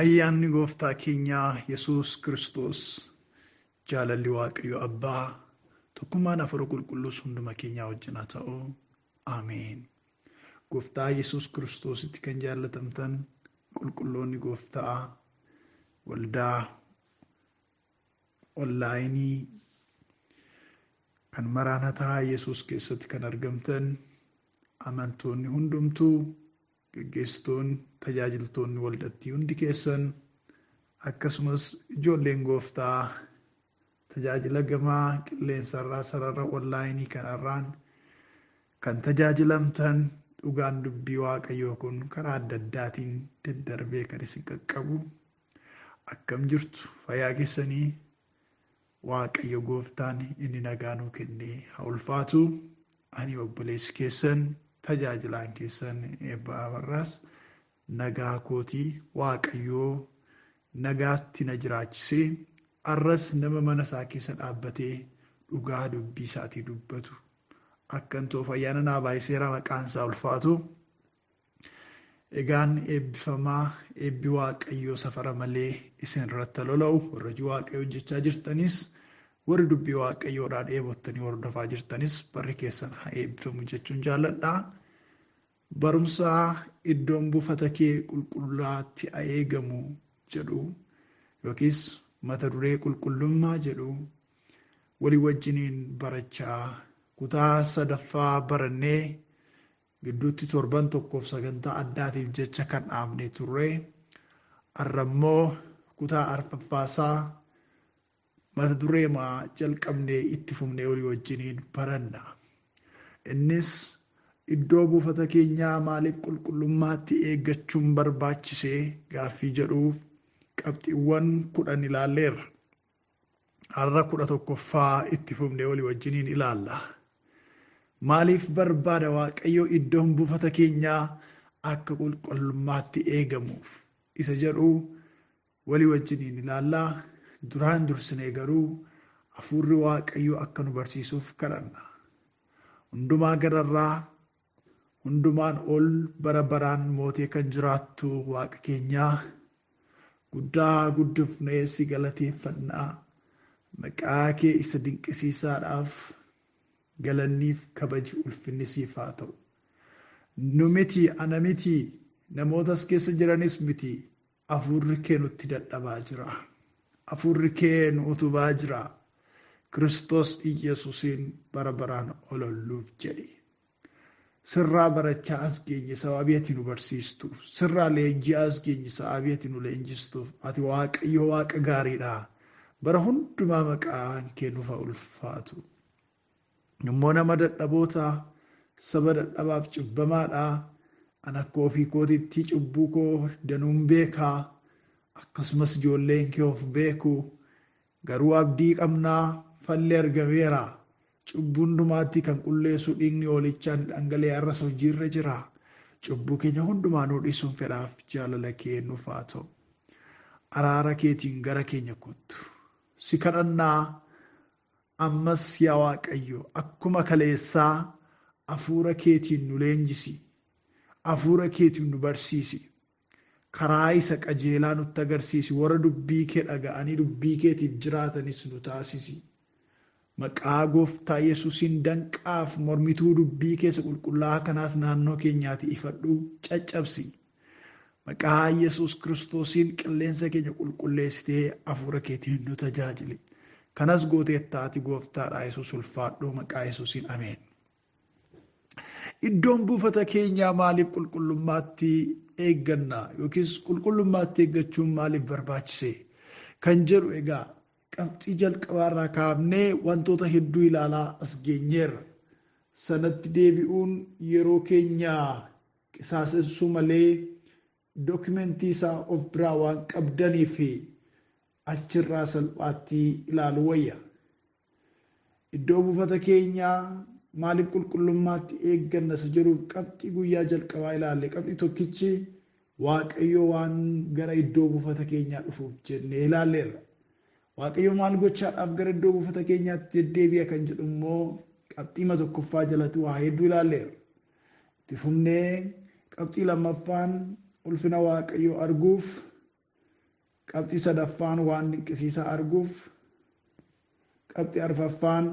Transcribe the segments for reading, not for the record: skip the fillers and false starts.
Ayyaanni gooftaa keenyaa Yesuus Kiristoos jaalalli Waaqayyo Abbaa tokkummaan Hafuura Qulqulluus hunduma keenyaa wajjin haa ta'u. Ameen. Gooftaa Yesuus Kiristoositti kan jaallatamtan qulqulloonni gooftaa waldaa onlaayinii kan maraanataa Yesuus keessatti kan argamtan amantoonni hundumtuu geggeessitoonni tajaajiltoonni waldattii hundi keessan akkasumas ijoolleen gooftaa tajaajila gamaa qilleensarraa sarara onlaayinii kanarraan kan tajaajilamtan dhugaan dubbii Waaqayyoo kun karaa adda addaatiin daddarbee kan isin qaqqabu akkam jirtu fayyaa keessanii Waaqayyo gooftaan inni nagaa nuu kennee haa ulfaatu. Ani obboleessi keessan tajaajilaan keessan Eebbaa Abarraas nagaa kootii Waaqayyoo nagaatti na jiraachisee arras nama mana isaa keessa dhaabbatee dhugaa dubbii isaatii dubbatu akkan ta'uuf ayyaana naa baay'iseera maqaan isaa ulfaatu. Egaan eebbifamaa eebbi Waaqayyoo safara malee isin irratti lola'u warra hojii Waaqayyoo hojjechaa jirtanis warri dubbii Waaqayyoodhaan dheebottanii hordofaa jirtanis barri keessan haa eebbifamu jechuun jaalladha. Barumsa iddoon buufata kee qulqullaatti haa eegamu jedhu yookiis mata duree qulqullummaa jedhu walii wajjiniin barachaa kutaa sadaffaa barannee gidduutti torban tokkoof sagantaa addaatiif jecha kan dhaabne turre har'a immoo kutaa arfaffaasaa mata dureemaa jalqabnee itti fufnee walii wajjiniin baranna. Innis iddoo buufata keenyaa maaliif qulqullummaatti eeggachuun barbaachisee gaaffii jedhuuf qabxiiwwan 10 ilaalleerra. Har'a 11ffaa itti fufnee walii wajjiniin ilaalla. Maaliif barbaada Waaqayyo iddoon buufata keenyaa akka qulqullummaatti eegamuuf isa jedhu walii wajjiniin ilaallaa. Duraan dursinee garuu hafuurri Waaqayyoo akka nu barsiisuuf kadhanna. Hundumaa gararraa hundumaan ol bara baraan mootee kan jiraattu Waaqa keenyaa guddaa guddifnee si galateeffannaa. Maqaa kee isa dinqisiisaadhaaf galanniif kabaji ulfinni siif haa ta'u. Nu miti, ana miti, namootas keessa jiranis miti, hafuurri kee nutti dadhabaa jira. Hafuurri kee nu utubaa jira. Kiristoos Iyyasuusiin bara baraan ololluuf jedhi. Sirraa barachaa as geenye sababii ati nu barsiistuuf, sirraa leenjii as geenye sababii ati nu leenjistuuf, ati Waaqayyo Waaqa gaariidha. Bara hundumaa maqaan kee nuuf haa ulfaatu. Immoo nama dadhaboota, saba dadhabaaf cubbamaadha. An akka ofii kootiitti cubbuu koo danuun beekaa. Akkasumas ijoolleen kee of beeku. Garuu abdii qabnaa falli argameera. Cubbuu hundumaatti kan qulleessu dhiigni hoolichaan dhangala'ee har'as hojiirra jira. Cubbuu keenya hundumaa nuu dhiisuun fedhaaf jaalala kee nuuf haa ta'u. Araara keetiin gara keenya kottu. Si kadhannaa ammas yaa Waaqayyo akkuma kaleessaa hafuura keetiin nu leenjisi. Hafuura keetiin nu barsiisi. Karaa isa qajeelaa nutti agarsiisi. Warra dubbii kee dhaga'anii dubbii keetiif jiraatanis nu taasisi. Maqaa gooftaa Yesuusiin danqaaf mormituu dubbii keessa qulqullaa'aa kanaas naannoo keenyaatti ifadhu caccabsi. Maqaa Yesuus Kiristoosiin qilleensa keenya qulqulleessitee hafuura keetiin nu tajaajili. Kanas gooteetta ati gooftaadha Yesuus ulfaadhu maqaa Yesuusiin ameen. Iddoon buufata keenyaa maaliif qulqullummaatti eegganna yookiis qulqullummaatti eeggachuun maaliif barbaachise kan jedhu egaa qabxii jalqabaarraa kaafnee wantoota hedduu ilaalaa as geenyeerra. Sanatti deebi'uun yeroo keenya qisaasessuu malee dookimentii isaa of biraa waan qabdanii fi achirraa salphaatti ilaaluu wayya. Iddoo buufata keenyaa maaliif qulqullummaatti eegganna isa jedhuuf qabxii guyyaa jalqabaa ilaalle. Qabxii tokkichi Waaqayyo waan gara iddoo buufata keenyaa dhufuuf jennee ilaalleerra. Waaqayyo maal gochaadhaaf gara iddoo buufata keenyaatti deddeebi'a kan jedhu immoo qabxiima tokkoffaa jalatti waa hedduu ilaalleerra. Itti fufnee qabxii lammaffaan ulfina Waaqayyoo arguuf, qabxii sadaffaan waan dinqisiisaa arguuf, qabxii arfaffaan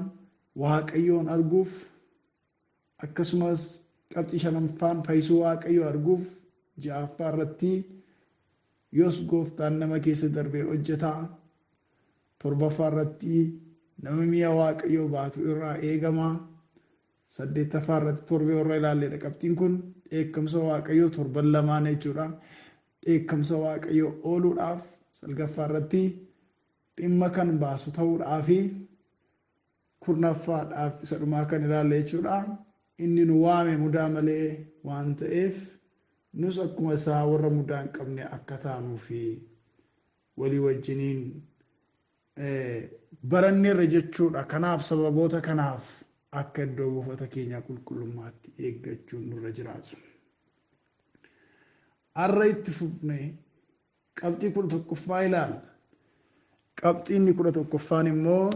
Waaqayyoon arguuf, akkasumas qabxii shanaffaan fayyisuu Waaqayyoo arguuf, ja'affaa irratti yoos gooftaan nama keessa darbee hojjetaa, torbaffaa irratti nama mi'a Waaqayyoo baatu irraa eegama, saddeettaffaa irratti torbee warra ilaalledha. Qabxiin kun dheekkamsa Waaqayyoo torban lamaan jechuudha. Dheekkamsa Waaqayyoo ooluudhaaf, salgaffaa irratti dhimma kan baasu ta'uudhaa fi kurnaffaadhaaf isa dhumaa kan ilaalle jechuudha. Inni nu waame mudaa malee waan ta'eef nus akkuma isaa warra mudaa hin qabne akka taanuu fi walii wajjiniin baranneerra jechuudha. Kanaaf sababoota kanaaf akka iddoo buufata keenyaa qulqullummaatti eeggachuun nurra jiraatu. Har'a itti fufnee qabxii 11ffaa ilaalla. Qabxiin 11ffaan immoo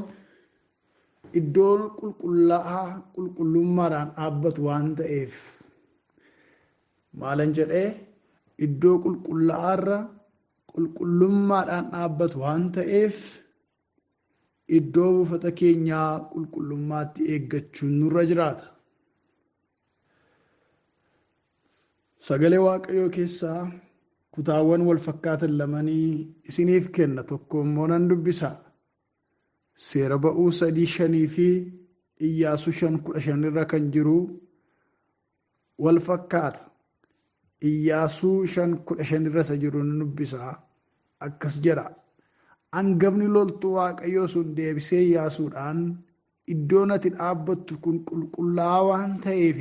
iddoo qulqullaa'aa qulqullummaadhaan dhaabbatu waan ta'eef maalan jedhee iddoo qulqullaa'aarra qulqullummaadhaan dhaabbatu waan ta'eef iddoo buufata keenyaa qulqullummaatti eeggachuun nurra jiraata. Sagalee Waaqayyoo keessaa kutaawwan wal fakkaatan lamanii isiniif kenna, tokko immoo nan dubbisa. Seera ba'uu 3:5 fi Iyyaasuu 5:15 irra kan jiru wal fakkaata. Iyyaasuu 5:15 irra isa jiru nan dubbisa. Akkas jedha. Hangafni loltuu Waaqayyoo sun deebisee Iyyaasuudhaan iddoon ati dhaabbattu kun qulqullaa'aa waan ta'eef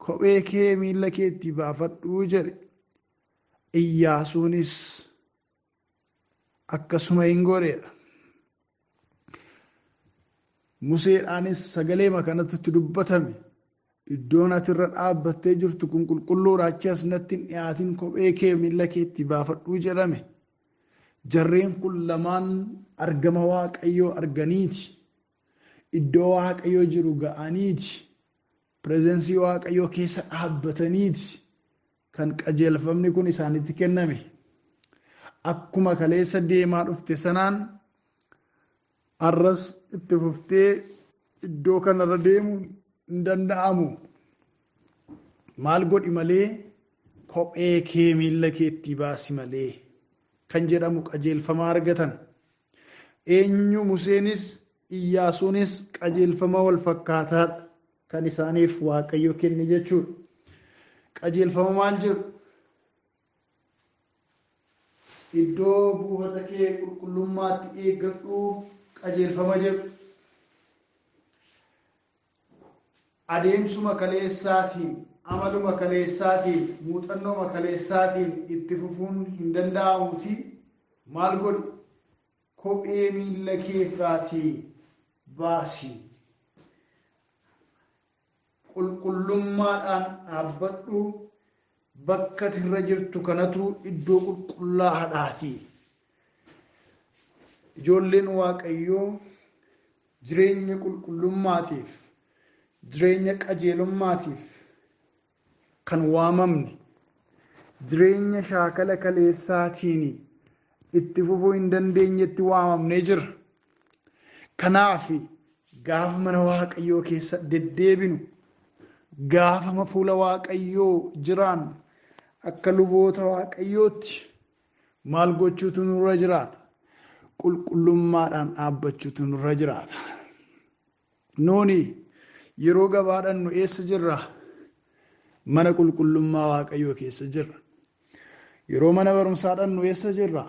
kophee kee miilla keetti baafadhuu jedhe. Iyyaasuunis akkasuma hin godheedha. Museedhaanis sagaleema kanatti itti dubbatame. Iddoon ati irra dhaabbattee jirtu kun qulqulluudha, achi as natti hin dhiyaatin, kophee kee miilla keetti baafadhuu jedhame. Jarreen kun lamaan argama Waaqayyoo arganiiti. Iddoo Waaqayyoo jiru ga'aniiti. Pireezensii Waaqayyoo keessa dhaabbataniiti kan qajeelfamni kun isaanitti kenname. Akkuma kaleessa deemaa dhufte sanaan har'as itti fuftee iddoo kanarra deemuun hin danda'amu. Maal godhi malee kophee kee miilla keetti baasi malee kan jedhamu qajeelfama argatan. Eenyu Museenis Iyyaasuunis qajeelfama wal fakkaataadha kan isaaniif Waaqayyo kenne jechuudha. Qajeelfama maal jedhu? Iddoo buufata kee qulqullummaatti eeggadhu qajeelfama jedhu. Adeemsuma kaleessaatiin, amaluma kaleessaatiin, muuxannooma kaleessaatiin itti fufuun hin danda'amuuti. Maal godhi? Kophee miilla keetiraatii baasi. Qulqullummaadhaan dhaabbadhu, bakka irra jirtu kanatu iddoo qulqullaa'aadhaati. Ijoolleen Waaqayyoo jireenya qulqullummaatiif, jireenya qajeelummaatiif kan waamamne, jireenya shaakala kaleessaatiin itti fufuu hin dandeenyetti waamamnee jirra. Kanaaf gaafa mana Waaqayyoo keessa deddeebinu, gaafa fuula Waaqayyoo jiraan, akka luboota Waaqayyootti maal gochuutu nurra jiraata? Qulqullummaadhaan dhaabbachuutu nurra jiraata. Nuuni yeroo gabaadhaan nu eessa jirra? Mana qulqullummaa Waaqayyoo keessa jirra. Yeroo mana barumsaadhaan nu eessa jirra?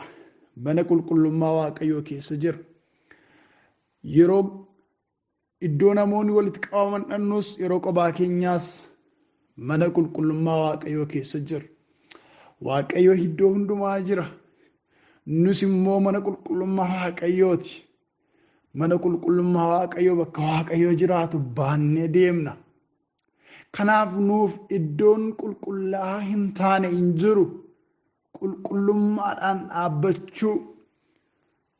Mana qulqullummaa Waaqayyoo keessa jirra. Yeroo iddoo namoonni walitti qabaman dhannus, yeroo qophaa keenyaas mana qulqullummaa Waaqayyoo keessa jirra. Waaqayyo iddoo hundumaa jira. Nus immoo mana qulqullummaa Waaqayyooti. Mana qulqullummaa Waaqayyoo bakka Waaqayyoo jiraatu baannee deemna. Kanaaf nuuf iddoon qulqullaa'aa hin taane hin jiru. Qulqullummaadhaan dhaabbachuu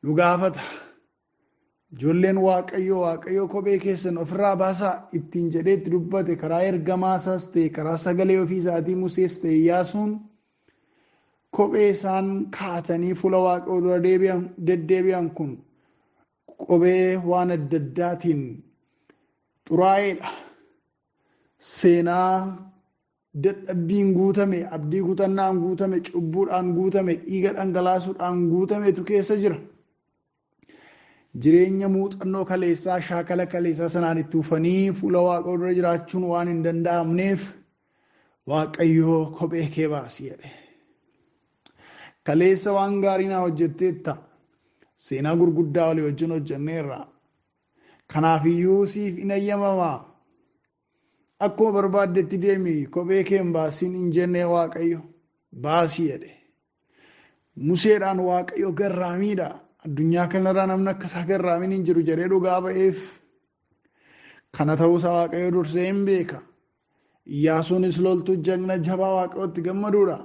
nu gaafata. Ijoolleen Waaqayyoo, Waaqayyoo kophee keessan ofirraa baasaa ittiin jedhee itti dubbate karaa ergamaa isaas ta'e karaa sagalee ofii isaatii Musees ta'e Iyyaasuun kophee isaan kaatanii fuula Waaqayyoo dura deddeebi'an kun kophee waan adda addaatiin xuraa'eedha. Seenaa dadhabbiin guutame, abdii kutannaan guutame, cubbuudhaan guutame, dhiiga dhangalaasuudhaan guutametu keessa jira. Jireenya muuxannoo kaleessaa, shaakala kaleessaa sanaan itti ufanii fuula Waaqayyoo dura jiraachuun waan hin danda'amneef Waaqayyoo kophee kee baasi jedhe. Kaleessa waan gaarii naa hojjetteetta. Seenaa gurguddaa walii wajjin hojjenneerra. Kanaafiyyuu siif hin eeyyamamaa. Akkuma barbaaddetti deemi, kophee kee hin baasiin hin jenne Waaqayyo. Baasii jedhe. Museedhaan Waaqayyo garraamiidha. Addunyaa kanarraa namni akka isaa garraamiin hin jiru jedhee dhugaa ba'eef. Kana ta'uusaa Waaqayyo dursee hin beeka. Iyyaasuunis loltuu jagna jabaa Waaqayyootti gammaduudha.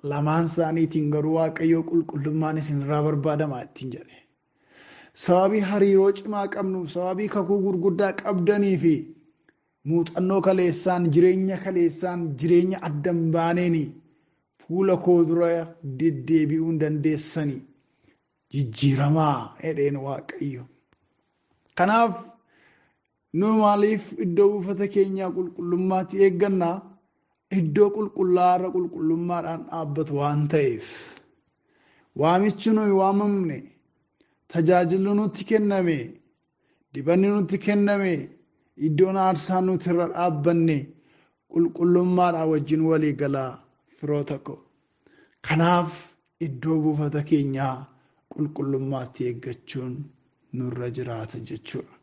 Lamaan isaaniitiin garuu Waaqayyo qulqullummaan isinirraa barbaadama ittiin jedhe. Sababii hariiroo cimaa qabnuuf, sababii kakuu gurguddaa qabdanii fi muuxannoo kaleessaan, jireenya kaleessaan, jireenya adda hin baaneeni fuula koo dura deddeebi'uu hin dandeessanii jijjiiramaa jedheen Waaqayyo. Kanaaf nu maaliif iddoo buufata keenyaa qulqullummaatti eeggannaa? Iddoo qulqullaa'aa irra qulqullummaadhaan dhaabbatu waan ta'eef. Waamichi nuyi waamamne, tajaajilli nutti kenname, dibanni nutti kenname, iddoon aarsaa nuti irra dhaabbanne qulqullummaadhaan wajjin walii galaa firoota koo. Kanaaf iddoo buufata keenyaa qulqullummaatti eeggachuun nurra jiraata jechuudha.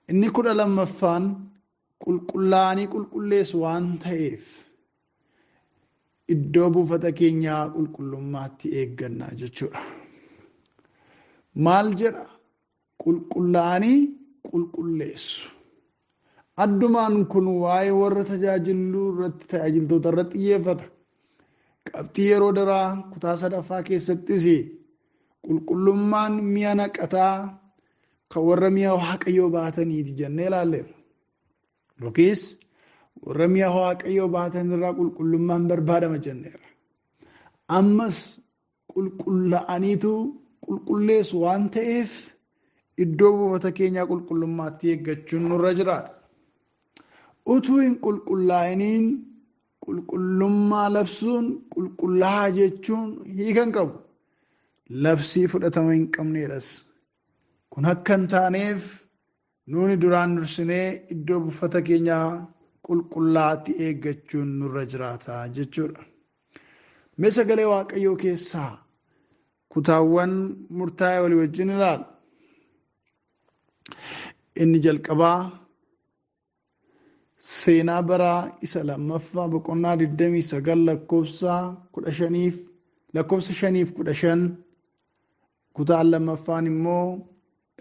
Inni 12ffaan qulqullaa'anii qulqulleessu waan ta'eef iddoo buufata keenyaa qulqullummaatti eegganna jechuudha. Maal jedha? Qulqullaa'anii qulqulleessu. Addumaan kun waa'ee warra tajaajiluu irratti, tajaajiltoota irratti xiyyeeffata. Qabxii yeroo daraa kutaa 3ffaa keessattis qulqullummaan mi'a naqataa kan warra mi'a Waaqayyoo baataniiti jennee ilaalleerra. Yookiis warra mi'a Waaqayyoo baatan irraa qulqullummaan barbaadama jenneerra. Ammas qulqullaa'aniitu qulqulleessu waan ta'eef iddoo buufata keenyaa qulqullummaatti eeggachuun nurra jiraata. Utuu hin qulqullaa'iniin qulqullummaa labsuun qulqullaa'aa jechuun hiika hin qabu. Labsii fudhatama hin qabneedhas. Kun akka hin taaneef nuuni duraan dursinee iddoo buufata keenyaa qulqullaa'aatti eeggachuun nurra jiraata jechuudha. Mee sagalee Waaqayyoo keessaa kutaawwan murtaa'e walii wajjin ilaalla. Inni jalqabaa seenaa baraa isa lammaffaa boqonnaa 29 lakkoofsa 15 lakkoofsa 5 15, kutaan lammaffaan immoo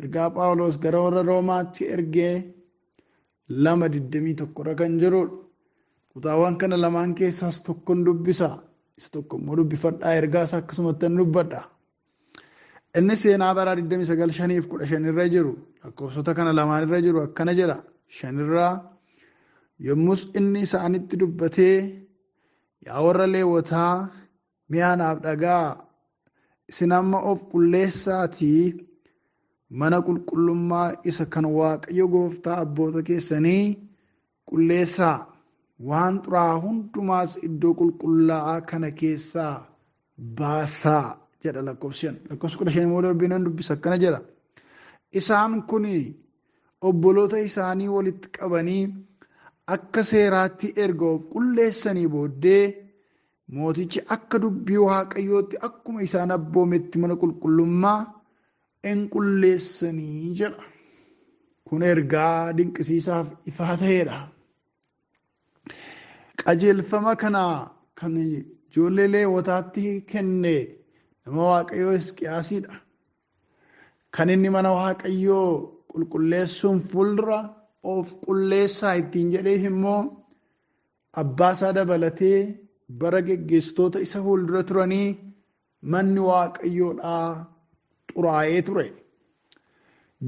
ergaa Phaawulos gara warra Roomaatti ergee 2:21 irra kan jirudha. Kutaawwan kana lamaan keessaas tokkon dubbisa. Isa tokko immoo dubbifadhaa, ergaa isaa akkasumatti dubbadha. Inni seenaa baraa 29 5:15 irra jiru, lakkoofsota kana lamaan irra jiru akkana jedha. 5 irraa, yommus inni isaanitti dubbatee, yaa warra Leewwotaa, mi'a naaf dhagaa, isin amma of qulleessaatii mana qulqullummaa isa kan Waaqayyo gooftaa abboota keessanii qulleessaa, waan xuraa'aa hundumaas iddoo qulqullaa'aa kana keessaa baasaa jedha lakkoofsi 5. Lakkoofsi 15 immoo darbee nan dubbisa, akkana jedha. Isaan kun obboloota isaanii walitti qabanii akka seeraatti erga of qulleessanii booddee mootichi akka dubbii Waaqayyootti akkuma isaan abboometti mana qulqullummaa in qulleessanii jedha. Kun ergaa dinqisiisaaf ifaa ta'edha. Qajeelfama kana kan ijoollee Leewwotaatti kenne nama Waaqayyoo Hisqiyaasidha. Kan inni mana Waaqayyoo qulqulleessuun fuuldura of qulleessaa ittiin jedheef immoo abbaa isaa dabalatee bara geggeessitoota isa fuuldura turanii manni Waaqayyoodhaa xuraa'ee ture.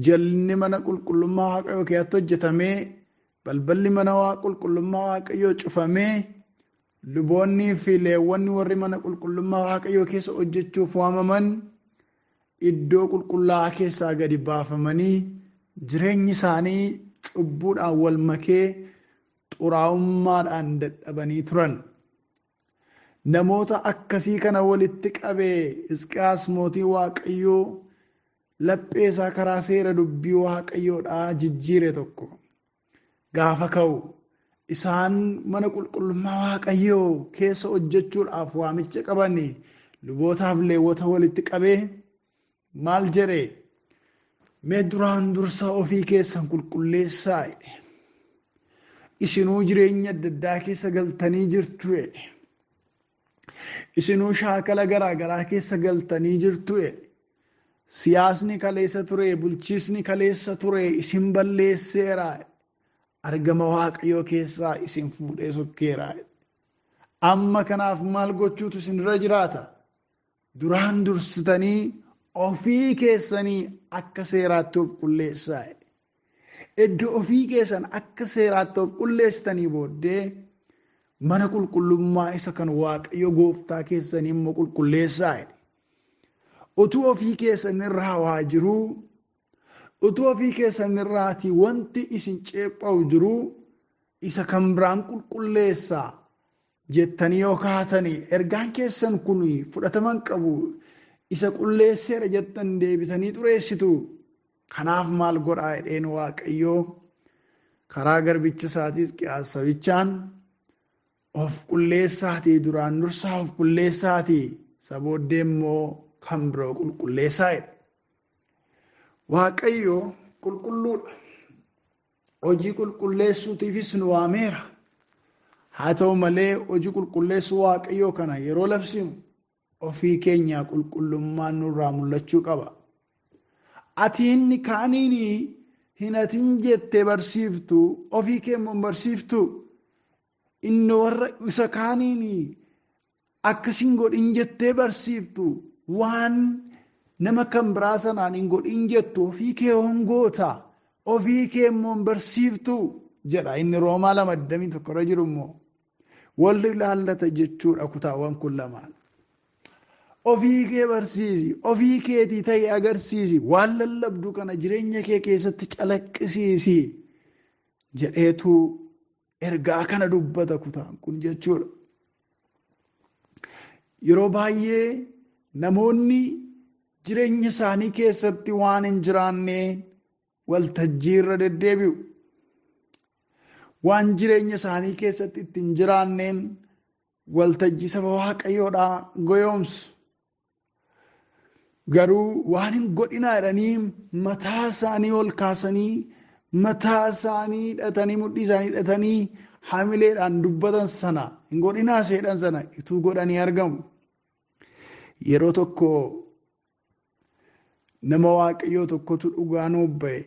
Jallinni mana qulqullummaa Waaqayyoo keessatti hojjetamee, balballi mana qulqullummaa Waaqayyoo cufamee, luboonnii fi Leewwonni warri mana qulqullummaa Waaqayyoo keessa hojjechuuf waamaman iddoo qulqullaa'aa keessaa gadi baafamanii jireenyi isaanii cubbuudhaan wal makee xuraa'ummaadhaan dadhabanii turan. Namoota akkasii kana walitti qabee Hisqiyaas mootii Waaqayyoo laphee isaa karaa seera dubbii Waaqayyoodhaa jijjiire tokko gaafa ka'u isaan mana qulqullummaa Waaqayyoo keessa hojjechuudhaaf waamicha qaban lubootaaf Leewwota walitti qabee maal jedhe? Mee duraan dursa ofii keessan qulqulleessaa jedhe. Isinuu jireenya adda addaa keessa galtanii jirtu jedhe. Isinuu shaakala garaa garaa keessa galtanii jirtu jedhe. Siyaasni kaleessa ture, bulchiisni kaleessa ture, isin balleesseera. Argama Waaqayyoo keessaa isin fuudhee sokkeera. Amma kanaaf maal gochuutu isin irra jiraata? Duraan dursitanii ofii keessanii akka seeraatti of qulleessaa. Iddoo ofii keessan akka seeraatti of qulleessitanii booddee mana qulqullummaa isa kan Waaqayyo gooftaa keessanii immoo qulqulleessaa. Utuu ofii keessan irraa waa jiruu, utuu ofii keessan irraatii wanti isin ceepha'u jiruu, isa kan biraan qulqulleessaa jettanii yoo kaatanii ergaan keessan kun fudhataman qabu, isa qulleesseera jettan deebitanii xureessitu. Kanaaf maal godhaa jedheen Waaqayyoo karaa garbicha isaatiis Hisqiyaas sabichaan of qulleessaatii, duraan dursaa of qulleessaatii, isa booddee immoo kan biroo qulqulleessaa jedhe. Waaqayyo qulqulluudha. Hojii qulqulleessuutiifis nu waameera. Haa ta'u malee hojii qulqulleessuu Waaqayyoo kana yeroo labsinu ofii keenya qulqullummaan nurraa mul'achuu qaba. Ati inni kaaniin hin hatin jettee barsiiftu, ofii kee immoo hin barsiiftu. Inni warra isa kaaniin akkasin godhin jettee barsiiftu, waan nama kan biraa sanaan hin godhin jettu ofii kee hongoota, ofii kee immoo hin barsiiftu jedha. Inni Roomaa 2:21 irra jiru immoo walli ilaallata jechuudha kutaawwan kun lamaan. Ofii kee barsiisi, ofii keetii ta'e agarsiisi, waan lallabdu kana jireenya kee keessatti calaqqisiisi jedheetu ergaa kana dubbata kutaan kun jechuudha. Yeroo baay'ee namoonni jireenya isaanii keessatti waan hin jiraanne waltajjii irra deddeebi'u. Waan jireenya isaanii keessatti itti hin jiraanneen waltajjii saba Waaqayyoodhaa goyoomsu. Garuu waan hin godhinaa jedhanii mataa isaanii ol kaasanii, mataa isaanii hidhatanii, mudhii isaanii hidhatanii hamileedhaan dubbatan sana, hin godhinaa seedhan sana ituu godhanii argamu. Yeroo tokko nama Waaqayyoo tokkotu dhugaa nuuf ba'e.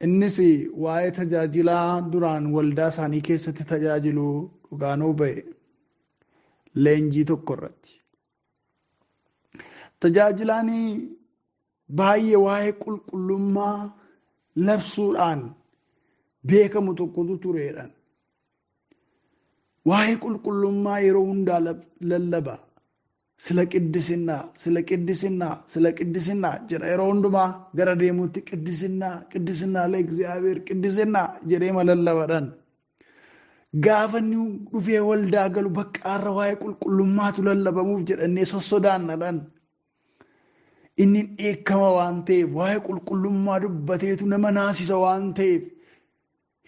Innis waa'ee tajaajilaa duraan waldaa isaanii keessatti tajaajilu dhugaanuu ba'e leenjii tokko irratti. Tajaajilaan baay'ee waa'ee qulqullummaa labsuudhaan beekamu tokkotu tureedhaan. Waa'ee qulqullummaa yeroo hundaa lallaba. Sila qiddisinnaa, sila qiddisinnaa, sila qiddisinnaa jedha yeroo hundumaa gara deemuutti qiddisinnaa, qiddisinnaa ለእግዚአብሔር qiddisinnaa jedhee malallabadhaan. Gaafa inni dhufee waldaa galu bakka har'a waa'ee qulqullummaatu lallabamuuf jedhannee sossodaannadhaan. Inni dheekkama waan ta'eef waa'ee qulqullummaa dubbateetu nama naasisa waan ta'eef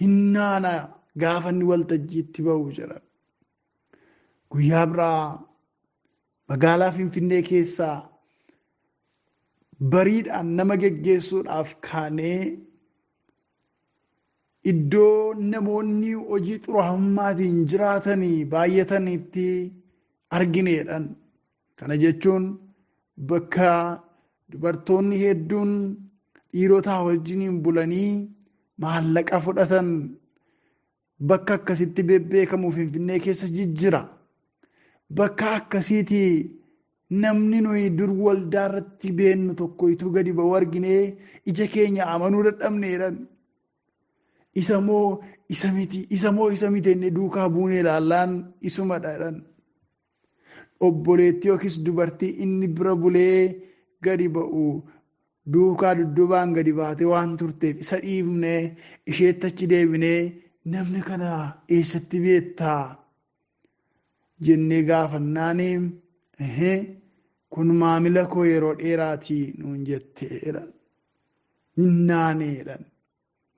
hin naana gaafa inni waltajjiitti ba'u jedha. Guyyaa biraa magaalaa Finfinnee keessaa bariidhaan nama geggeessuudhaaf kaanee iddoo namoonni hojii xuraahummaatiin jiraatanii baay'atanitti argineedhaan. Kana jechuun bakka dubartoonni hedduun dhiirotaa wajjiniin bulanii maallaqa fudhatan bakka akkasitti bebbeekamu Finfinnee keessa jijjira. Bakka akkasiitii namni nuyi dur waldaa irratti beennu tokko ituu gadi ba'u arginee ija keenya amanuu dadhabneedhaan. Isa moo isa miti, isa moo isa miti inni duukaa buunee ilaallaan isumadhaan. Obboleettii yookiis dubartii inni bira bulee gadi ba'u duukaa dudduubaan gadi baatee waan turteef isa dhiifnee isheetti achi deebinee namni kana eessatti beektaa jennee gaafannaani kun maamila koo yeroo dheeraatii nuun jetteedha. Hin naaneedha.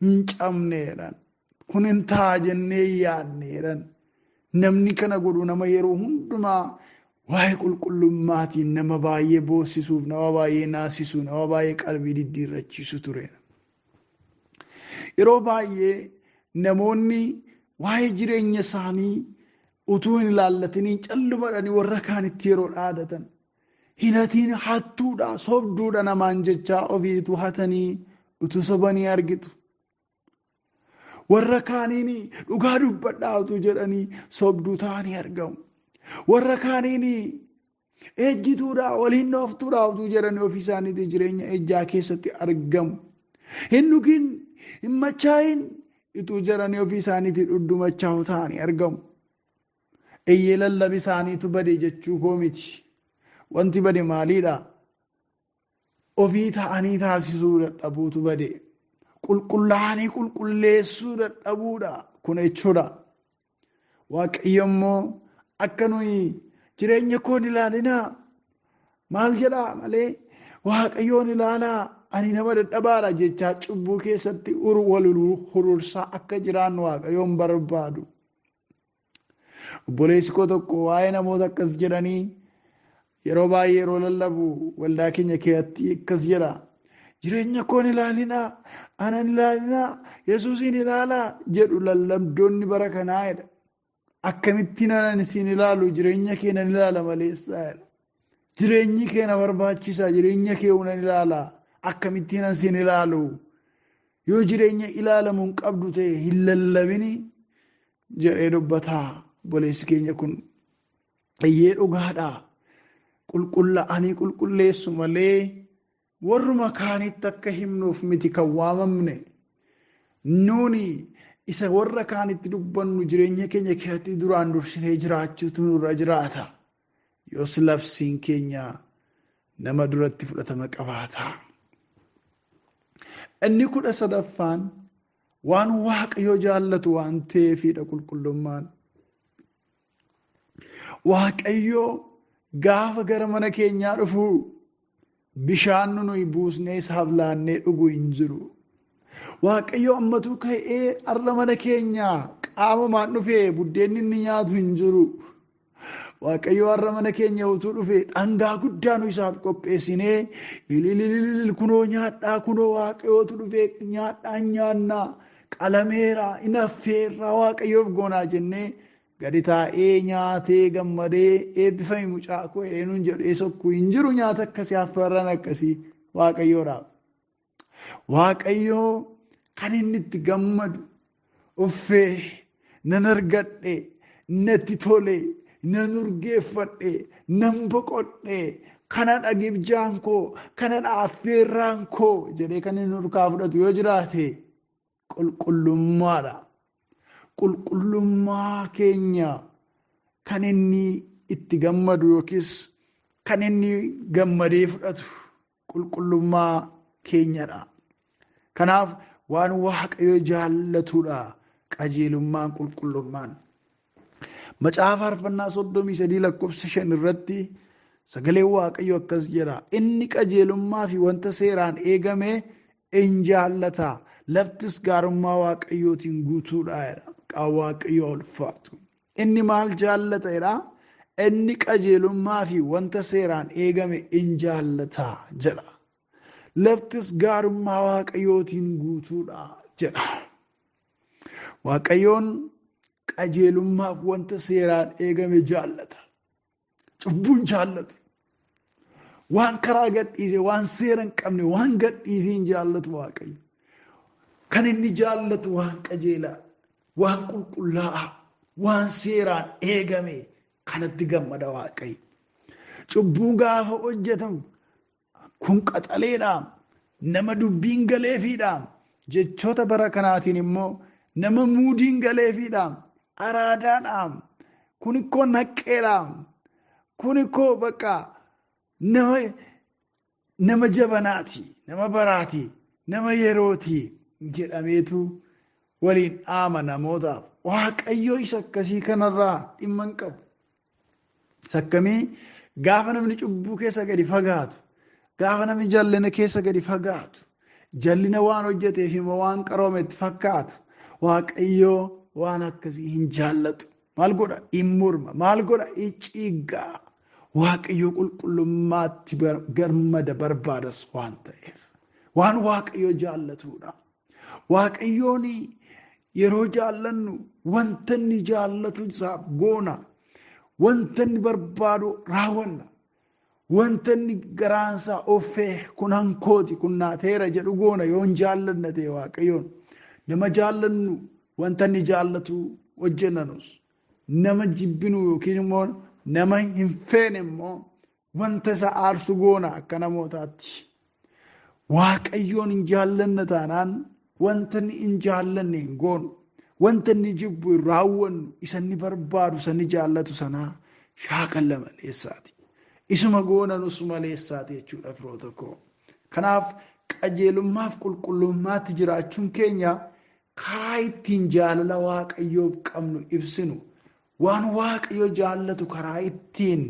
Hin cabneedha. Kun hin ta'a jennee yaadneedha. Namni kana godhu nama yeroo hundumaa waa'ee qulqullummaatiin nama baay'ee boossisuuf, nama baay'ee naasisuuf, nama baay'ee qalbii diddiirrachiisu ture. Yeroo baay'ee namoonni waa'ee jireenya isaanii utuu hin ilaallatiniin callumadhanii warra kaanitti yeroo dhaadatan. Hinatiin hattuudha, sobduudha namaan jechaa ofiitu hatanii utuu sobanii argitu. Warra kaaniin dhugaa dubbadhaa utuu jedhanii sobduu ta'anii argamu. Warra kaaniin ejjituudha, waliin dhooftuudha utuu jedhanii ofii isaaniitii jireenya ejjaa keessatti argamu. Hin dhugin, hin machaayin utuu jedhanii ofii isaaniitii dhudhumachaa'u ta'anii argamu. Eeyyee lallabi isaaniitu bade jechuu koo miti. Wanti bade maaliidha? Ofii ta'anii taasisuu dadhabuutu bade. Qulqullaa'anii qulqulleessuu dadhabuudha kun jechuudha. Waaqayyo immoo akka nuyi jireenya koon ilaalinaa maal jedhaa malee Waaqayyoon ilaalaa ani nama dadhabaadha jechaa cubbuu keessatti wal hurursaa akka jiraannu Waaqayyoon barbaadu. Obboleessi koo tokko waa'ee namoota akkas jedhanii yeroo baay'ee yeroo lallabu waldaa keenya keessatti akkas jedha. Jireenya koon ilaalinaa, anan ilaalinaa, Yesuusiin ilaalaa jedhu lallabdoonni bara kanaa jedha. Akkamittiin anan isin ilaalu jireenya kee nan ilaala maleessaa jedha. Jireenyi kee na barbaachisa, jireenya kee nan ilaala. Akkamittiin an isin ilaalu? Yoo jireenya ilaalamu hin qabdu ta'e hin lallabini jedhee dubbataa obboleessi keenya kun. Eeyyee dhugaadha. Qulqullaa'anii qulqulleessu malee warruma kaanitti akka himnuuf miti kan waamamne. Nuuni isa warra kaanitti dubbannu jireenya keenya keessatti duraan dursinee jiraachuutu nurra jiraata. Yoos labsiin keenya nama duratti fudhatama qabaata. Inni 13ffaan waan Waaqayyo jaallatu waan ta'eefidha qulqullummaan. Waaqayyo gaafa gara mana keenyaa dhufu bishaan nuyi buusnee isaaf laannee dhugu hin jiru. Waaqayyo ammatu ka'ee har'a mana keenyaa qaamumaan dhufee buddeenni inni nyaatu hin jiru. Waaqayyo har'a mana keenya utuu dhufee dhangaa guddaa nu isaaf qopheessinee ililililil kunoo nyaadhaa kunoo Waaqayyootu dhufee nyaadhaa nyaannaa qalameera inaffeerraa Waaqayyoof goonaa jennee gadi taa'ee nyaatee gammadee eebbifame mucaa koo jedhee nuun jedhee sokkuu hin jiru nyaata akkasii affeerran akkasii Waaqayyoodhaaf. Waaqayyoo Kan inni itti gammadu uffee nan argadhe, natti tole, nan urgeeffadhe, nan boqodhe, kana dhagibjaan koo, kana dhaaffeerraan koo jedhee kan inni nurkaa fudhatu yoo jiraate qulqullummaadha. Qulqullummaa keenya kan inni itti gammadu yookiis kan inni gammadee fudhatu qulqullummaa keenyadha. Kanaaf waan Waaqayyo jaallatudha qajeelummaan qulqullummaan. Macaafa Faarfannaa 33 lakkoofsa 5 irratti sagaleen Waaqayyo akkas jedha. Inni qajeelummaa fi wanta seeraan eegame in jaallata. Laftis gaarummaa Waaqayyootiin guutuudha jedha. Maqaan Waaqayyoo ulfaatu. Inni maal jaallata jedha? Inni qajeelummaa fi wanta seeraan eegame in jaallata jedha. Laftis gaarummaa Waaqayyootiin guutuudha jedha. Waaqayyoon qajeelummaaf wanta seeraan eegame jaallata. Cubbuun jaallatu. Waan karaa gadhiise, waan seera hin qabne, waan gadhiisee hin jaallatu Waaqayyo. Kan inni jaallatu waan qajeelaa, waan qulqullaa'aa, waan seeraan eegame kanatti gammada Waaqayyo. Cubbuun gaafa hojjetamu kun qaxaleedha, nama dubbiin galeefiidha, jechoota bara kanaatiin immoo nama muudiin galeefiidha, araadaadha, kun ikkoo naqqeedha, kun ikkoo bakka nama jabanaati, nama baraati, nama yerooti jedhameetu waliin dhaama namootaaf. Waaqayyo isa akkasii kanarraa dhimma hin qabu. Isa akkamii gaafa namni cubbuu keessa gadi fagaatu, gaafa namni jallina keessa gadi fagaatu, jallina waan hojjeteef immoo waan qaroome itti fakkaatu, Waaqayyo waan akkasii hin jaallatu. Maal godha? In morma. Maal godha? In ciiggaa. Waaqayyo qulqullummaatti gammada barbaadas waan ta'eef. Waan Waaqayyo jaallatudha. Waaqayyoon yeroo jaallannu wanta inni jaallatu isaaf goona. Wanta inni barbaadu raawwanna. Wanta inni garaansaa offee kun hankooti kun naateera jedhu goona yoo hin jaallanne ta'e Waaqayyoon. Nama jaallannu wanta inni jaallatu hojjennanus. Nama jibbinu yookiin immoo nama hin feene immoo wanta isa aarsu goona akka namootaatti. Waaqayyoon hin jaallanne taanaan wanta inni hin jaallanne hin goonu. Wanta inni jibbu hin raawwannu, isa inni barbaadu, isa inni jaallatu sanaa shaakalla maleessaati. Isuma goonanus maleessaati jechuudha firoota koo. Kanaaf qajeelummaaf qulqullummaatti jiraachuun keenya karaa ittiin jaalala Waaqayyoof qabnu ibsinu, waan Waaqayyo jaallatu karaa ittiin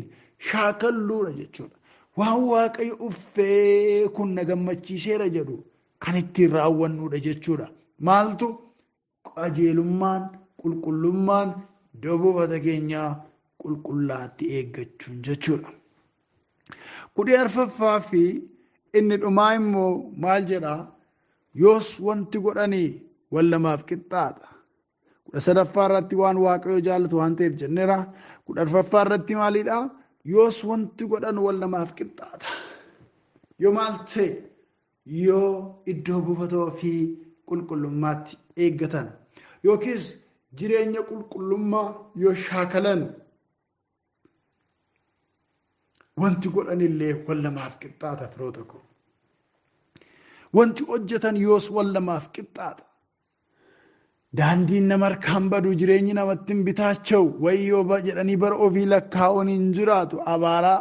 shaakalluudha jechuudha. Waan Waaqayyo uffee kun na gammachiiseera jedhu kan ittiin raawwannuudha jechuudha. Maaltu qajeelummaan, qulqullummaan iddoo buufata keenyaa qulqullaatti eeggachuun jechuudha. 14ffaa fi inni dhumaa immoo maal jedhaa? Yoos wanti godhanii wal lamaaf qixxaata. 13ffaa irratti waan Waaqayyo jaallatu waan ta'eef jenneera. 14ffaa irratti maalidha? Yoos wanti godhan wal lamaaf qixxaata. Yoo maal ta'e? Yoo iddoo buufata ofii qulqullummaatti eeggatan yookiis jireenya qulqullummaa yoo shaakalan wanti godhan illee wal lamaaf qixxaata firoota koo. Wanti hojjetan yoos wal lamaaf qixxaata. Daandiin nama harkaan badu, jireenyi namatti hin bitaacha'u, wayyoo jedhanii bara ofii lakkaa'uun hin jiraatu, abaaraa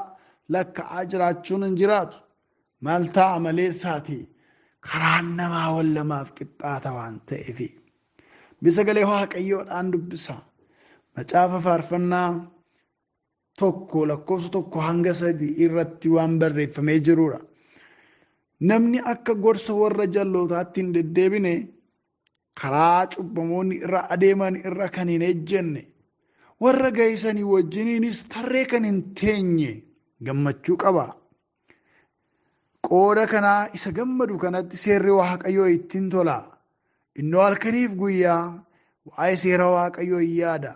lakkaa'aa jiraachuun hin jiraatu. Maal ta'a maleessaati? Karaan namaa wal lamaaf qixxaata waan ta'eefi. Sagalee Waaqayyoodhaan dubbisa. Macaafa Faarfannaa 1 lakkoofsa 1 hanga 3 irratti waan barreeffamee jirudha. Namni akka gorsa warra jallootaatti hin deddeebine, karaa cubbamoonni irra adeeman irra kan hin ejjenne, warra gahisanii wajjiniinis tarree kan hin teenye gammachuu qaba. Qooda kanaa isa gammadu kanatti seerri Waaqayyoo ittiin tola. Innoo halkaniif guyyaa waa'ee seera Waaqayyoo hin yaada.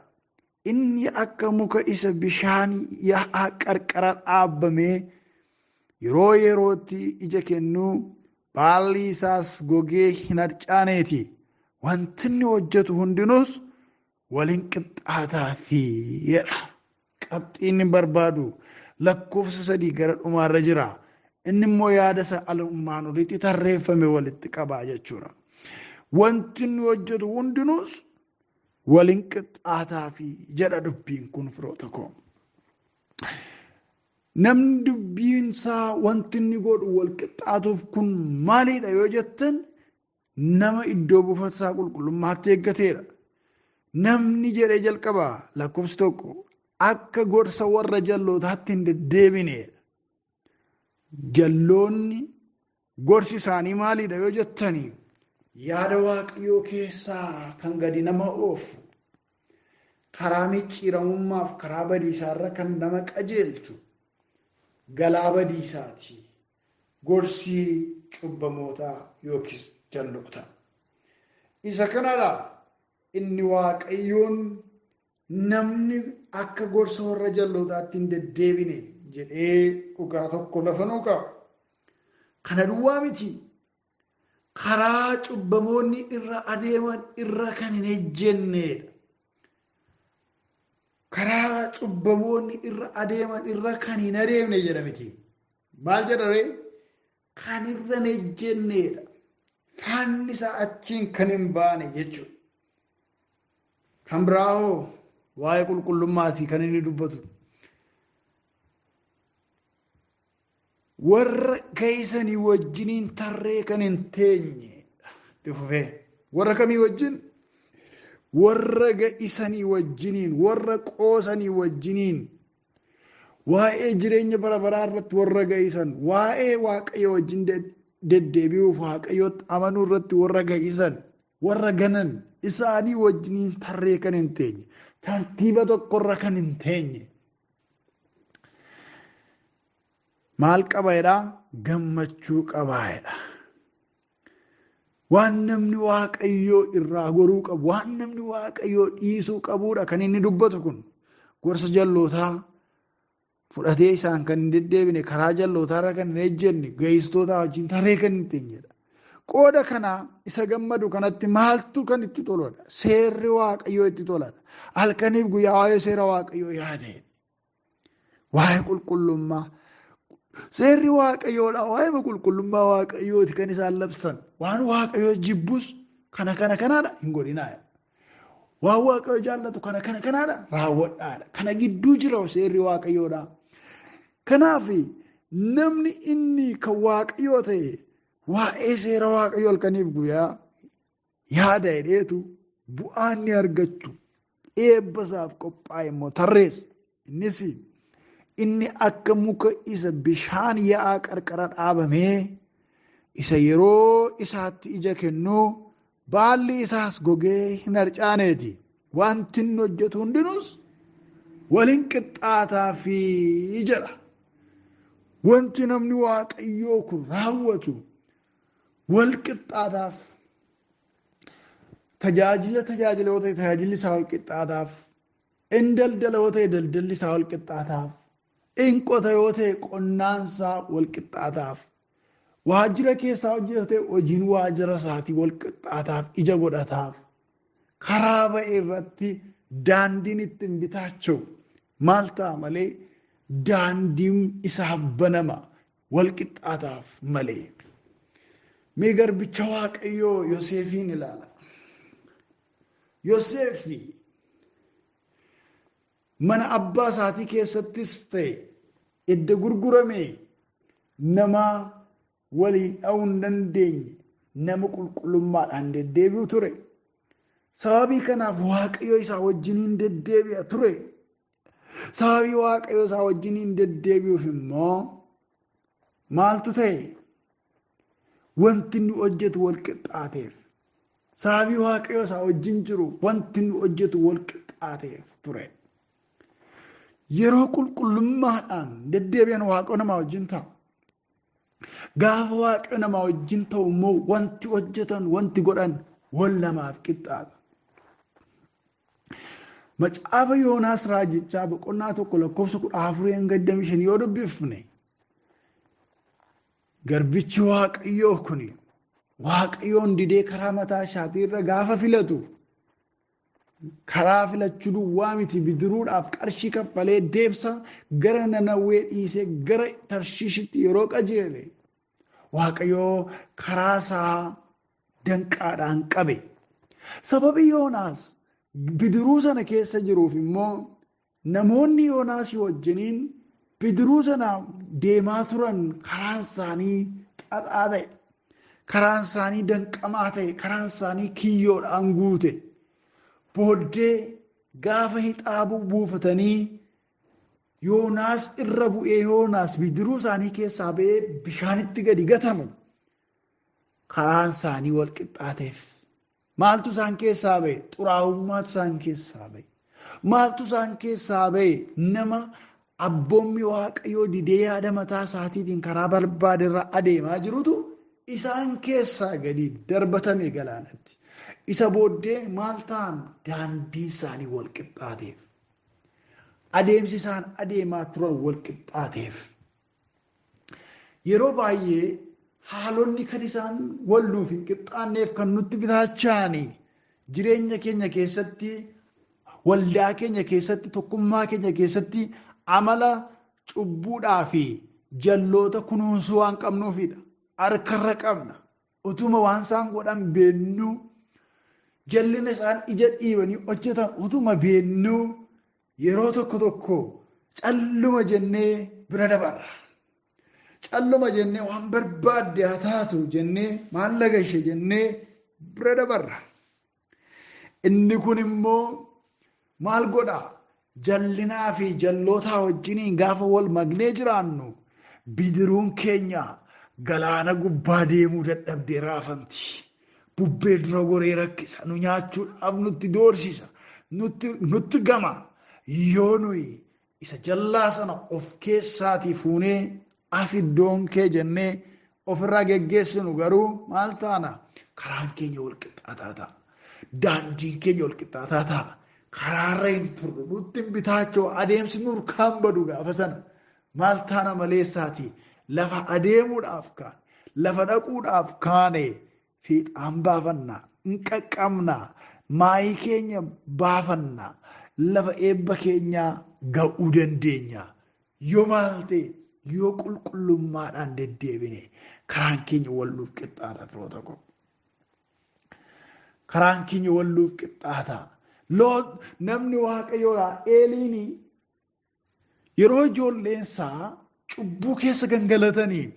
Inni akka muka isa bishaan yaa'aa qarqara dhaabbamee yeroo yerootti ija kennuu Baalli isaas gogee hin harcaaneeti. Wanti inni hojjetu hundinuus waliin qixxaataafi jedha. Qabxii inni barbaadu lakkoofsa 3 gara dhumaarra jira. Inni immoo yaada isa alummaan olitti tarreeffame walitti qabaa jechuudha. Wanti inni hojjetu hundinuus waliin qixxaataafi jedha dubbiin kun firoota koo. Namni dubbiin isaa wanti inni godhu wal qixxaatuuf kun maalidha yoo jettan nama iddoo buufata isaa qulqullummaatti eeggateedha. Namni jedhee jalqaba lakkoofsi 1 akka gorsa warra jallootaatti hin deddeebineedha. Jalloonni gorsi isaanii maalidha yoo jettani yaada Waaqayyoo keessaa kan gadi nama oofu, karaa micciiramummaaf karaa badiisaarra kan nama qajeelchu galaa badiisaati. Gorsi cubbamootaa yookiis jalloota. Isa kanadha inni Waaqayyoon namni akka gorsa warra jallootaatti hin deddeebine jedhee dhugaa tokko lafa nuu qaba. Kana duwwaa miti. Karaa cubbamoonni irra adeeman irra kan hin ejjenneedha. Karaa cubbamoonni irra adeeman irra kan hin adeemne jedha miti. Maal jedha ree? Kan irra hin ejjenneedha. Faanni isaa achiin kan hin baane jechuudha. Kan biraa hoo waa'ee qulqullummaatii kan inni dubbatu. Warra keessanii wajjiniin tarree kan hin teenye. Itti fufee. Warra kamii wajjin? Warra ga'isanii wajjiniin, warra qoosanii wajjiniin, waa'ee jireenya bara baraa irratti warra ga'isan, waa'ee Waaqayyo wajjin deddeebi'uuf Waaqayyotti amanuu irratti warra ga'isan, warra ganan, isaanii wajjiniin tarree kan hin teenye, tartiiba tokkorra kan hin teenye. Maal qaba jedhaa? Gammachuu qaba jedha. Waan namni Waaqayyoo irraa goruu qabu, waan namni Waaqayyoo dhiisuu qabuudha kan inni dubbatu kun. Gorsa jallootaa fudhatee isaan kan hin deddeebine, karaa jallootaarra kan hin ejjenne, ga'istootaa wajjin tarree kan hin teenyedha. Qooda kanaa isa gammadu kanatti maaltu kan itti toladha? Seerri Waaqayyoo itti toladha. Halkaniif guyyaa waa'ee seera Waaqayyoo yaada. Waa'ee qulqullummaa. Seerri Waaqayyoodha. Waa'ee qulqullummaa Waaqayyooti kan isaan labsan. Waan Waaqayyoo jibbus kana kana kanaadha hin godhinaa. Waan Waaqayyoo jaallatu kana kana kanaadha raawwadhaadha. Kana gidduu jira seerri Waaqayyoodha. Kanaaf namni inni kan Waaqayyoo ta'e waa'ee seera Waaqayyoo halkaniif guyyaa yaada jedheetu bu'aa inni argachuu eebba isaaf qophaa'e immoo tarreessa. Innis inni akka muka isa bishaan yaa'aa qarqara dhaabamee isa yeroo isaatti ija kennu baalli isaas gogee hin harcaaneeti. Wanti inni hojjetu hundinuus waliin qixxaataa fi jedha. Wanti namni Waaqayyoo kun raawwatu wal qixxaataaf, tajaajila tajaajila yoo ta'e tajaajilli isaa wal qixxaataaf, in daldala yoo ta'e daldalli isaa wal qixxaataaf, in qota yoo ta'e qonnaan isaa wal qixxaataaf, waajjira keessaa hojjeta ta'e hojiin waajjira isaatii wal qixxaataaf ija godhataaf, karaa ba'e irratti daandiin ittiin bitaacha'u maal ta'a malee daandiin isaaf banama wal qixxaataaf malee. Mee garbicha Waaqayyoo Yoseefiin ilaala. Yoseefi mana abbaa isaatii keessattis ta'e edda gurgurame nama waliin dha'uu hin dandeenye nama qulqullummaadhaan deddeebi'u ture. Sababii kanaaf Waaqayyo isaa wajjiniin deddeebi'a ture. Sababii Waaqayyo isaa wajjiniin deddeebi'uuf immoo maaltu ta'e? Wanti inni hojjetu wal qixxaateef. Sababii Waaqayyo isaa wajjin jiru wanti inni hojjetu wal qixxaateef ture. Yeroo qulqullummaadhaan deddeebi'an Waaqayyo namaa wajjin ta'a. Gaafa Waaqayyo namaa wajjin ta'u immoo wanti hojjetan wanti godhan wal namaaf qixxaata. Macaafa Yoonaas raajichaa boqonnaa 1 lakkoofsa 14 hanga 25 yoo dubbifne Garbichi Waaqayyoo kun Waaqayyoon didee karaa mataa isaatii irra gaafa filatu karaa filachuu duwwaa miti, bidiruudhaaf qarshii kaffalee deemsa gara Nanawwee dhiisee gara Tarshiishitti yeroo qajeele Waaqayyoo karaa isaa danqaadhaan qabe. Sababii Yoonaas bidiruu sana keessa jiruuf immoo namoonni Yoonaas wajjiniin bidiruu sana deemaa turan karaan isaanii xaxaa ta'e, karaan isaanii danqamaa ta'e, karaan isaanii kiyyoodhaan guute. Booddee gaafa hixaa buufatanii Yoonaas irra bu'ee Yoonaas bidiruu isaanii keessaa ba'ee bishaanitti gadi gatamu karaan isaanii wal qixxaateef. Maaltu isaan keessaa ba'e? Xuraa'ummaatu isaan keessaa ba'e. Maaltu isaan keessaa ba'e? Nama abboommi Waaqayyoo didee yaada mataa isaatiitiin karaa barbaade irra adeemaa jirutu isaan keessaa gadi darbatame galaanatti. Isa booddee maal ta'an? Daandiin isaanii wal qixxaateef. Adeemsi isaan adeemaa turan wal qixxaateef. Yeroo baay'ee haalonni kan isaan walluuf hin qixxaanneef kan nutti bitaacha'anii jireenya keenya keessatti, waldaa keenya keessatti, tokkummaa keenya keessatti amala cubbuudhaa fi jalloota kunuunsuu waan qabnuufidha. Harkarra qabna. Utuma waan isaan godhan beennuu, jallina isaan ija dhiibanii hojjetan utuma beennuu yeroo tokko tokko calluma jennee bira dabarra. Calluma jennee waan barbaadde haa taatu jennee maallaqa ishee jennee bira dabarra. Inni kun immoo maal godhaa? Jallinaa fi jallootaa wajjiniin gaafa wal maknee jiraannu bidiruun keenya galaana gubbaa deemuu dadhabdee raafamti. Bubbee dura goree rakkisa, nu nyaachuudhaaf nutti doorsisa, nutti gama. Yoo nuyi isa jallaa sana of keessaatii fuunee as iddoon kee jennee ofirraa geggeessinu garuu maal taana? Karaan keenya wal qixxaataa ta'a. Daandiin keenya wal qixxaataa ta'a. Karaarra hin turru, nutti hin bitaachoo, adeemsi nurkaan badu gaafa sana. Maal taana maleessaati? Lafa adeemuudhaaf kaane, lafa dhaquudhaaf kaane fiixaan baafannaa, hin qaqqabnaa, maayii keenya baafannaa, lafa eebba keenyaa ga'uu dandeenya. Yoo maal ta'e, yoo qulqullummaadhaan deddeebine karaan keenya walluuf qixxaata firoota koo. Karaan keenya walluuf qixxaata. Namni Waaqayyoodhaa Eeliin yeroo ijoolleen isaa cubbuu keessa gangalatanii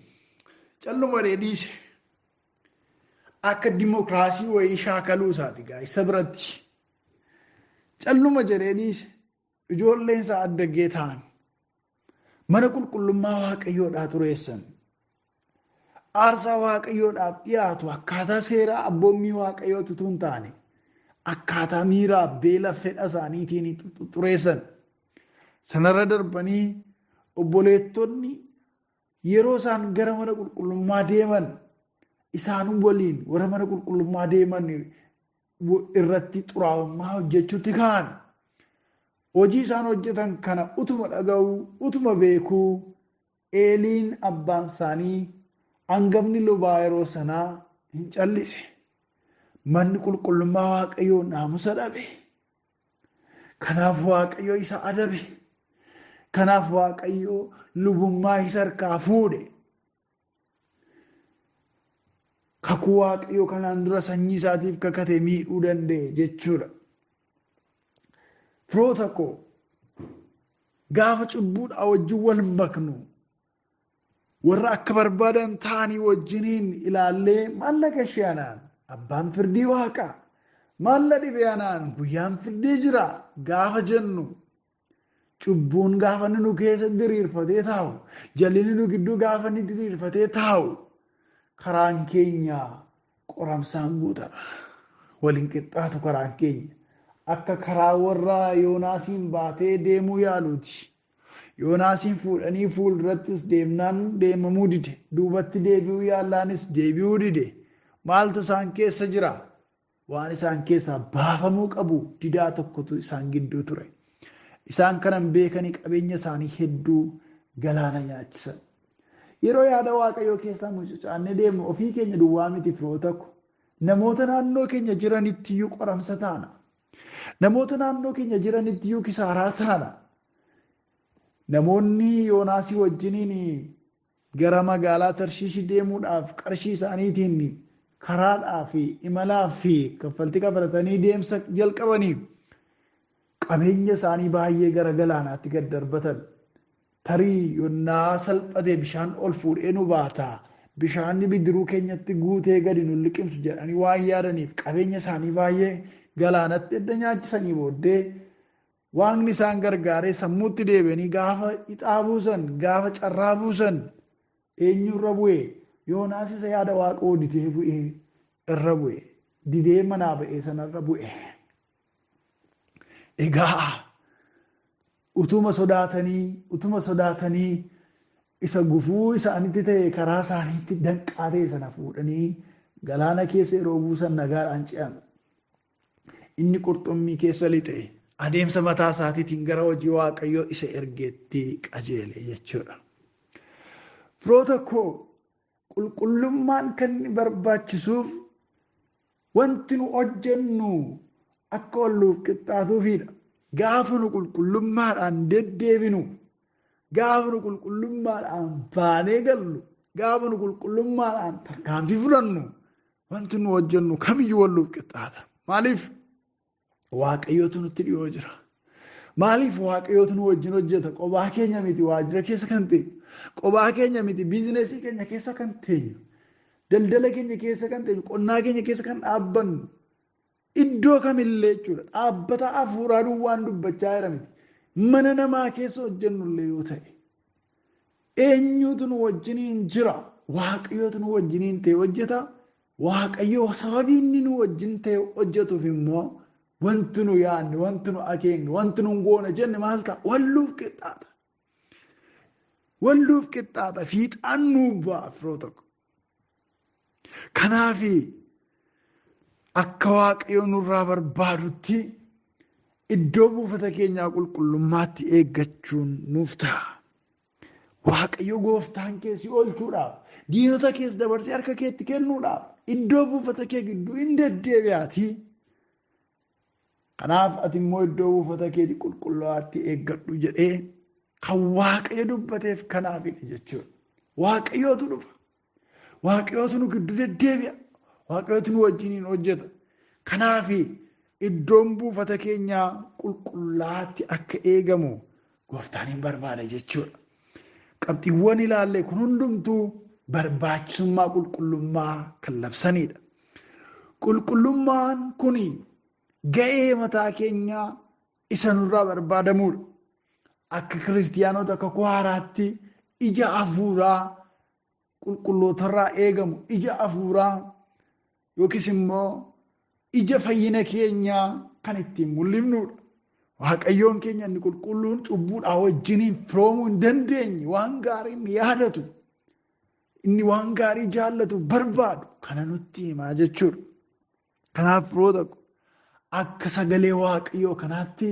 calluma dhiise. Akka dimokiraasii wayii shaakaluu isaati gaa isa biratti. Calluma jedhee dhiise. Ijoolleen isaa addaggee ta'an. Mana qulqullummaa Waaqayyoodhaa xureessan. Aarsaa Waaqayyoodhaaf dhiyaatu akkaataa seeraa abboommii Waaqayyootti utuu hin taane akkaataa miiraa beela fedha isaaniitiin xureessan. Sanarra darbanii obboleettonni yeroo isaan gara mana qulqullummaa deeman isaan waliin warra mana qulqullummaa deeman irratti xuraa'ummaa hojjechuutti ka'an. Hojii isaan hojjetan kana utuma dhaga'uu, utuma beekuu Eeliin abbaan isaanii hangafni lubaa yeroo sanaa hin callise. Manni qulqullummaa Waaqayyoo naamusa dhabe. Kanaaf Waaqayyo isa adabe. Kanaaf Waaqayyo lubummaa isa harkaa fuudhe. Kakuu Waaqayyoo kanaan dura sanyii isaatiif kakate miidhuu danda'e jechuudha. Firoota koo, gaafa cubbuudhaa wajjin wal maknu warra akka barbaadan ta'anii wajjiniin ilaallee maallaqa ishee anaan abbaan firdii waaqa maalla dhibee anaan guyyaan firdii jira gaafa jennu cubbuun gaafa inni nu keessa diriirfatee taa'u, jallinni nu gidduu gaafa inni diriirfatee taa'u karaan keenya qoramsaan guutama. Waliin qixxaatu karaan keenya. Akka karaa warra Yoonaasiin baatee deemuu yaaluuti. Yoonaasiin fuudhanii fuuldurattis deemnaan deemamuu dide. Duubatti deebi'uu yaallaanis deebi'uu dide. Maaltu isaan keessa jira? Waan isaan keessaa baafamuu qabu didaa tokkotu isaan gidduu ture. Isaan kanan beekanii qabeenya isaanii hedduu galaana nyaachisan. Yeroo yaada Waaqayyoo keessaa mucucaannee deemnu ofii keenya duwwaa miti firoota ko. Namoota naannoo keenya jiranitti iyyuu qoramsa taana. Namoota naannoo keenya jiranitti iyyuu kisaaraa taana. Namoonni Yoonaasii wajjiniin gara magaalaa Tarshiishi deemuudhaaf qarshii isaaniitiin karaadhaa fi imalaa fi kaffaltii kafalatanii deemsa jalqabanii qabeenya isaanii baay'ee gara galaanaatti gad darbatan. Tarii yonnaa salphatee bishaan ol fuudhee nu baata. Bishaanni bidiruu keenyatti guutee gadi nu liqimsu jedhanii waan yaadaniif qabeenya isaanii baay'ee galaanatti edda nyaachisanii booddee waaqni isaan gargaaree sammuutti deebi'anii gaafa ixaa buusan, gaafa carraa buusan eenyurra bu'ee? Yoonaas isa yaada Waaqoo didee bu'ee irra bu'e. Didee manaa ba'ee sanarra bu'e. Egaa utuma sodaatanii isa gufuu isaanitti ta'e karaa isaaniitti danqaa ta'e sana fuudhanii galaana keessa yeroo buusan nagaadhaan ce'an. Inni qurxummii keessa lixe adeemsa mataa isaatiitiin gara hojii Waaqayyoo isa ergeetti qajeele jechuudha. Firoota koo, qulqullummaan kan inni barbaachisuuf wanti nu hojjennu akka walluuf qixxaatuufidha. Gaafa nu qulqullummaadhaan deddeebinu, gaafa nu qulqullummaadhaan baanee gallu, gaafa nu qulqullummaadhaan tarkaanfii fudhannu, wanti nu hojjennu kamiyyuu walluuf qixxaata. Maaliif? Waaqayyootu nutti dhiyoo jira. Maaliif Waaqayyootu nu wajjin hojjeta? Qobaa keenya miti waajjira keessa kan teenyu, qobaa keenya miti biizinesii keenya keessa kan teenyu, daldala keenya keessa kan teenyu, qonnaa keenya keessa kan dhaabbannu, iddoo kamillee jechuudha. Dhaabbata hafuuraa duwwaan dubbachaa jira miti. Mana namaa keessa hojjennullee yoo ta'e eenyutu nu wajjiniin jira? Waaqayyootu nu wajjiniin ta'e hojjeta. Waaqayyoo sababii inni nu wajjin ta'e hojjetuuf immoo wanti nu yaadne, wanti nu akeekne, wanti nu goone jenne maal ta'a? Walluuf qixxaata. Walluuf qixxaata. Fiixaan nuu ba'a firoota ko. Kanaaf akka Waaqayyo nurraa barbaadutti iddoo buufata keenyaa qulqullummaatti eeggachuun nuuf ta'a. Waaqayyo gooftaan kee si oolchuudhaaf, diinota kees dabarsee harka keetti kennuudhaaf iddoo buufata kee gidduu hin deddeebi'aatii. Kanaaf ati immoo iddoo buufata keetii qulqullaa'aatti eeggadhu jedhee kan Waaqayyo dubbateef kanaafidha jechuudha. Waaqayyootu dhufa. Waaqayyootu nu gidduu deddeebi'a. Waaqayyootu nu wajjiniin hojjeta. Kanaaf iddoon buufata keenyaa qulqullaa'aatti akka eegamu gooftaan hin barbaada jechuudha. Qabxiiwwan ilaalle kun hundumtuu barbaachisummaa qulqullummaa kan labsanidha. Qulqullummaan kun ga'ee mataa keenyaa isa nurraa barbaadamudha. Akka kiristiyaanota akka haaraatti ija hafuuraa qulqullootarraa eegamu, ija hafuuraa yookiis immoo ija fayyina keenyaa kan ittiin mul'ifnudha. Waaqayyoon keenya inni qulqulluun cubbuudhaa wajjiniin firoomuu hin dandeenye, waan gaarii inni yaadatu, inni waan gaarii jaallatu barbaadu kana nutti himaa jechuudha. Kanaaf firoota akka sagalee Waaqayyoo kanaatti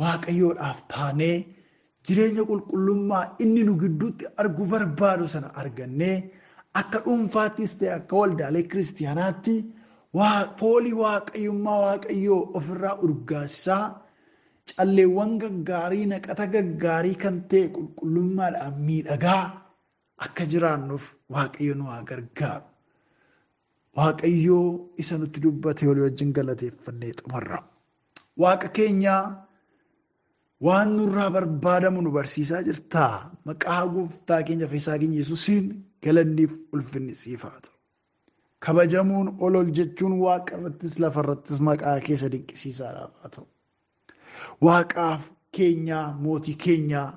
Waaqayyoodhaaf taanee jireenya qulqullummaa inni nu gidduutti argu barbaadu sana argannee akka dhuunfaattis ta'e akka waldaalee kiristiyaanaatti foolii waaqayyummaa Waaqayyoo ofirraa urgaasisaa calleewwan gaggaarii naqata gaggaarii kan ta'e qulqullummaadhaan miidhagaa akka jiraannuuf Waaqayyo nu haa gargaaru. Waaqayyoo isa nutti dubbate walii wajjin galateeffannee xumurra. Waaqa keenyaa waan nurraa barbaadamu nu barsiisaa jirtaa. Maqaa gooftaa keenya Fayyisaa keenya Yesuusiin galanniif ulfinni siif haa ta'u. Kabajamuun ol ol jechuun waaqa irrattis lafa irrattis maqaa keessa dinqisiisaadhaaf haa ta'u. Waaqaaf keenyaa mootii keenyaa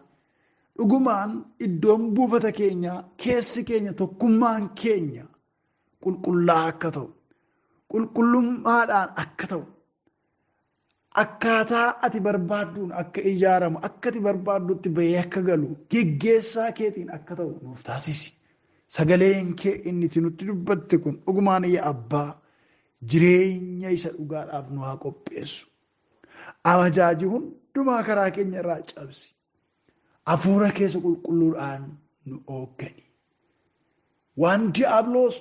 dhugumaan iddoon buufata keenyaa keessi keenya tokkummaan keenya qulqullaa'aa akka ta'u, qulqullummaadhaan akka ta'u, akkaataa ati barbaadduun akka ijaaramu, akka ati barbaaddutti bahee akka galu, geggeessaa keetiin akka ta'u nuuf taasisi. Sagaleen kee inni itti nutti dubbatte kun dhugumaan yaa Abbaa jireenya isa dhugaadhaaf nu haa qopheessu. Amajaajii hundumaa karaa keenya irraa cabsi. Hafuura keessa qulqulluudhaan nu hooggani. Waan diiyaabiloos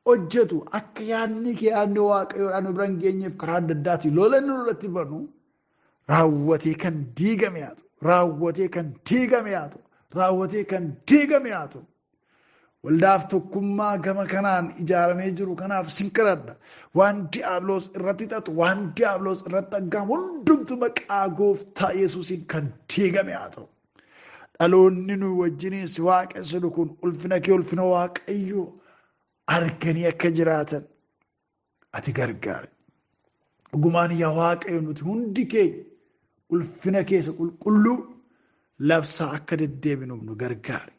hojjetu akka yaadni kee yaadni waaqayyoodhaan nu bira hin geenyeef karaa adda addaatiin lola inni nurratti banu raawwatee kan diigame haa ta'u. Raawwatee kan diigame haa ta'u. Raawwatee kan diigame haa ta'u. Waldaaf tokkummaa gama kanaan ijaaramee jiru kanaaf sin kadhadha. Waan diiyaabiloos irratti xaxu, waan diiyaabiloos irratti aggaamu hundumtu maqaa gooftaa Yesuusiin kan diigame haa ta'u. Dhaloonni nu wajjiniin si waaqessinu kun ulfina kee ulfina waaqayyoo arganii akka jiraatan ati gargaari. Dhugumaan yaa waaqayyo nuti hundi keenya ulfina keessa qulqulluu labsaa akka deddeebinuuf nu gargaari.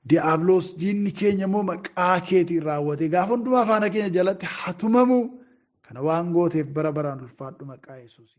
Diiyaabiloos diinni keenya immoo maqaa keetiin raawwatee gaafa hundumaa faana keenya jalatti hatumamu kana waan gooteef bara baraan ulfaadhu maqaa Yesuus.